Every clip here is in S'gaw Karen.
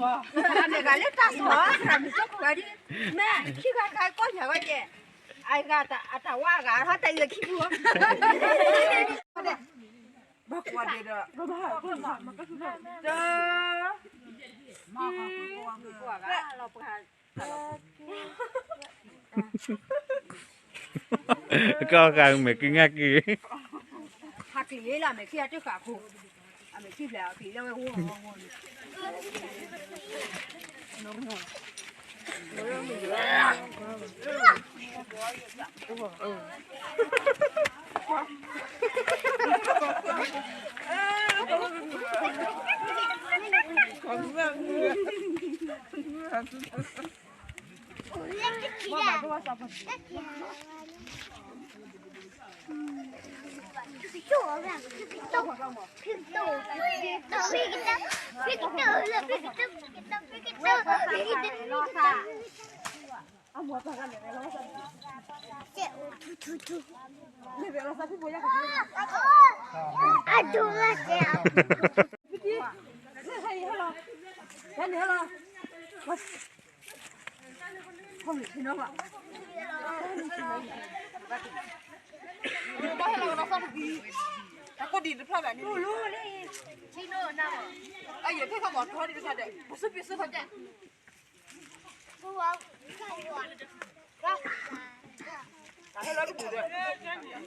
မ့ၢ်ဂၤလၢတၢ်စီၤ သရၣ်မုၣ်ကီၢ်ခိၣ်ဂၤဒ် မ့ၢ်ခံဂၤခါကီၢ်ညါဝဲကဲ အဂၤအတၢ်ဝါအဂၤဟီတၢ်အံၤလၢခံပူၤ ဘၣ်ကွၢ်ဒဲးဒီး တ ကီၢ်ဃာ်မဲာ်က့ၤငါက့ၤ ဟးက့ၤလၢအမဲာ်ခံအတဃာ်ခိၣ် အမဲာ်ခံဖျဲးအက့ၤလၢဝဲဝီဝ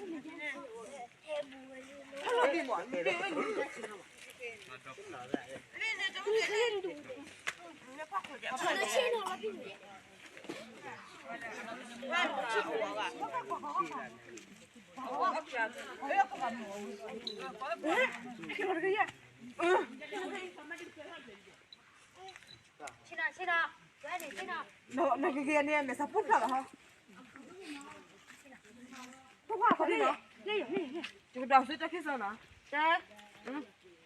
ီဝီ နကဂ့ၤန့ၣ် မဲာ်ဆါပူဖျါလီၤဟီ ပှၤဖးဒိၣ်လီၤ ယကဒွးဆူတၢ်ခံစၢနၤ တၢ ခံ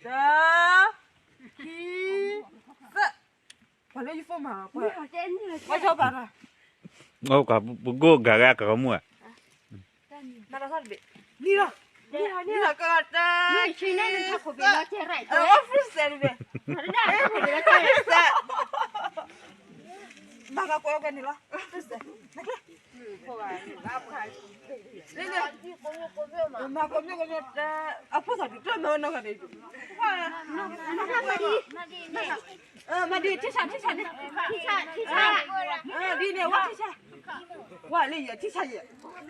သၢ ပှၤလၢယဖိမၤ ပှၤ ပှၤဆီဘၣ်လီၤ ပကိးဂၤဂၤကရမူၢ်ဧါ မၤတၢ်သီတဘ့ၣ် နံၤလီၤ နံၤလီၤ ကတၢၢ် ခံ သၢ အဖုစဲတဘ့ၣ် မၤကကွဲးကန့ၣ်လီၤ ဖုစဲ နကျဲ မၤကမ့ၢ်ကမ့ၢ် အဖိသၣ်ဒုးတၢ်မၤဝဲနီၢ်ဂၤန့ၣ် မၤဒ် ထံဆး ထံဆးန့ၣ် ဒ်န့ၣ် ဝဲထံဆး ဝဲလၢယထံဆးယဲၢ် န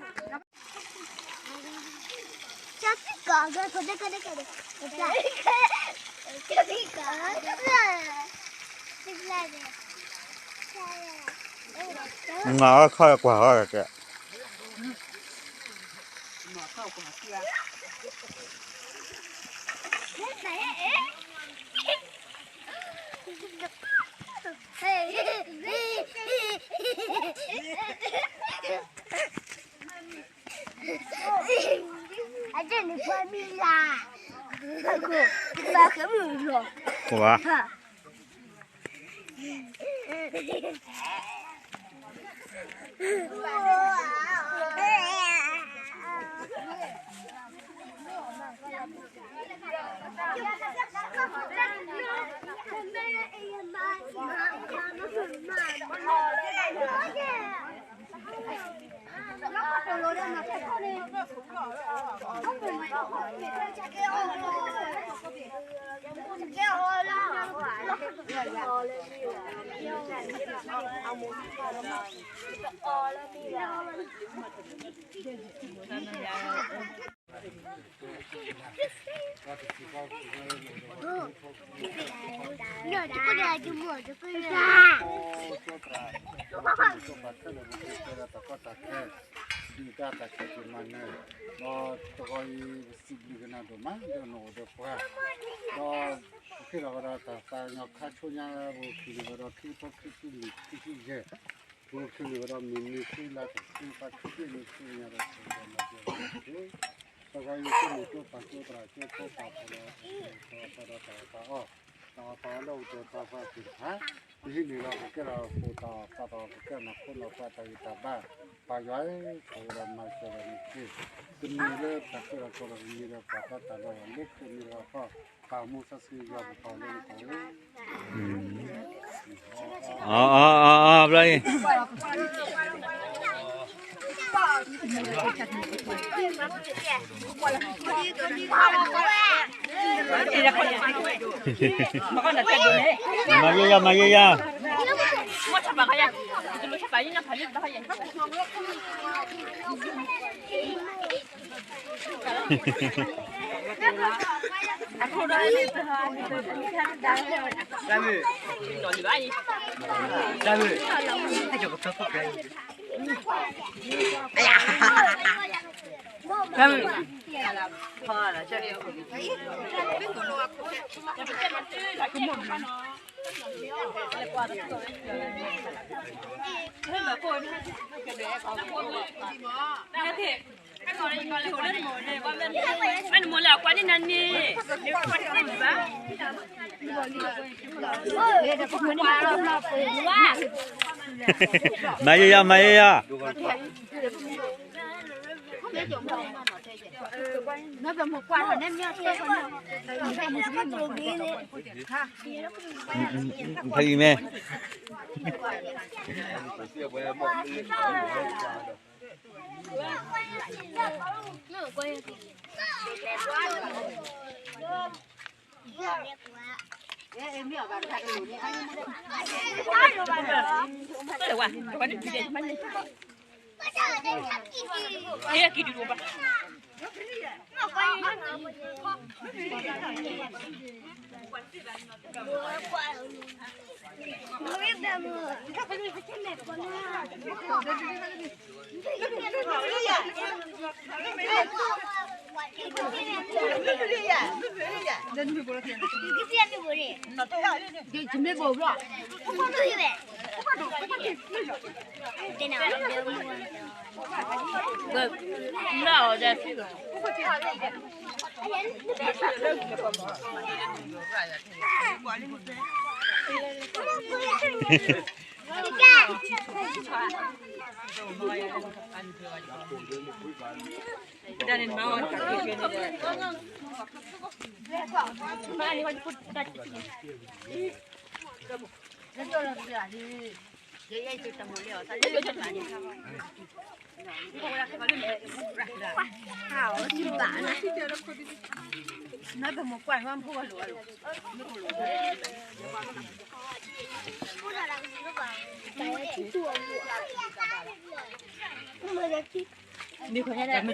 ခီၣ်ကွၢ်ဟီၣ်ကဲ အတၢ်န့ၣ်ပှၤမံၤလၢ် အခိၣ် ဘၣ်ကမုာ်လီၤ ဒီးတဂီၤအံၤ ပစံးဘျုးကနၤဒိၣ်မး ဒီးနအိၣ်ဒီးပှၤ ဒီးပဃ့ထီၣ်ဝဲဒၣ်တၢ်သးကညီၤခါဆူညါ ပကချုးန့ၢ်ဝဲဒီးခံကထိခံဆံလွံၢ် ခံဆံယဲၢ် ပကချုးန့ၢ်ဝဲဒီးမုၢ်နံၤခံလါတဆံ သီခံဆံနံၤဆူညါဒီး တဂီၤအံၤ ကမ့ၢ်ကၠိပာ်ကၠိသရၣ်ကၠိဖိပာ်ဖှိၣ်ဒီး ပကဲထီၣ်ဒီးတၢ်အီၣ်တၢ်အီ တၢ်အီၣ်တၢ်အီလၢအိၣ်ဒီးတၢ်ပှၤသ့ၣ်တဖၣ် ပဟံးန့ၢ်ဒီးကကဲထီၣ်ပတၢ်အီၣ်တၢ်အီ ကကဲထီၣ်နီၢ်ခိနီၢ်ပှၤတၢ်ဂံၢ်တၢ်ဘါ ပၢ်ယွၤဧၢ ဆိၣ်ဂ့ၤဒီးမၤစၢၤဒီးနက့ၤ တမံၤလၢတၢ်ကဲထီၣ်ကီၢ်ဒီးတမံၤဒီးပှၤတီတၢ်လီၤလၢခရံာ်မံၤဒီးအဖီ ပၢ်မူစီဆှံယွၤပပၢ်လၢနပၢ်ဧၢ အီ အီ အီ အီ ဘျီအံၤ မၤယဲယၤ မၤယဲယၤ မၤယဲယၤ မၤယဲယၤ ဖဲအံၤမဲ မ့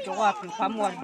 ၢ်ကဝၢ်ပူၤဖးမီၢ်